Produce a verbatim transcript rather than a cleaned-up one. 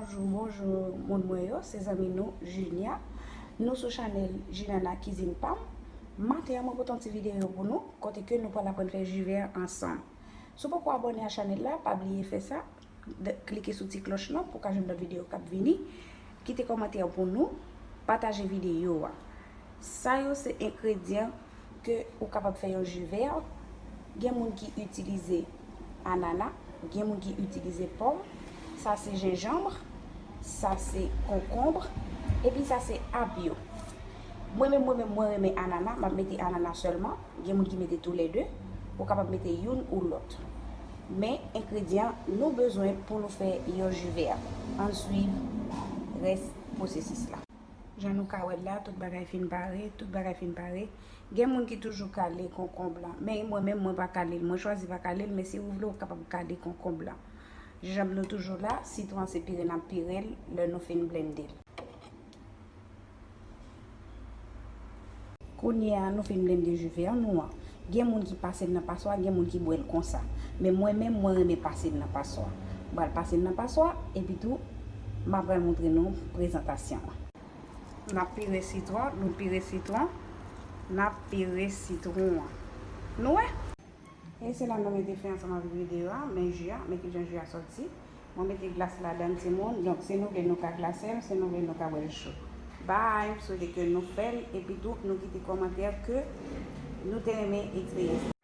Bonjou, bonjou moun mwen yo, se zanmi nou Junia. Nou sou chanèl Junana Kizin Pam. Maten an mwen pote yon ti videyo pou nou, kote ke nou pral aprann fè ji vè ansanm. Si w poko abòne a chanèl la, pa bliye fè sa. Klike sou ti klòch lan pou w ka jwenn lòt videyo k ap vini. Kite kòmantè pou nou, pataje videyo a. Sa yo se engredyan ke ou kapab fè yon ji vè. Gen moun ki itilize anana, gen moun ki itilize pòm, sa se jenjanm, sa se konkonb, epi sa se apyo. Mwen menm, mwen menm, mwen renmen anana, m ap mete anana sèlman. Gen moun ki mete toulède, ou kapab mete youn ou lòt. Men engredyan nou bezwen pou nou fè yon ji vè. Ann swiv rès pwosesis la. Jan nou ka wè l la, tout bagay fin pare, tout bagay fin pare. Gen moun ki toujou kale konkonb lan, men mwen menm mwen pa kale l. Mwen chwazi pa kale l, men si ou vle ou kapab kale konkonb lan. Jenjanm nou toujou la, sitwon se pire n ap pire l lè nou fin blende l. Kounye a nou fin blende ji vè nou an. Gen moun ki pase l nan paswa, gen moun ki bwè l konsa. Men mwen menm, mwen renmen pase l nan paswa. M pral pase l nan paswa, epi tou, m ap pral montre nou prezantasyon an. N ap pire sitwon, nou pire sitwon, n ap pire sitwon an. Nou wè? E se la nou mete fen ansanm avèk videyo a, men ji a, men kijan ji a sòti. Mwen mete glas ladann timoun, donk si nou vle nou ka glase l, si nou vle nou ka bwè l cho. Bye, m swete ke nou fè l, epi tou nou kite kòmantè ke nou te renmen eksperyans la.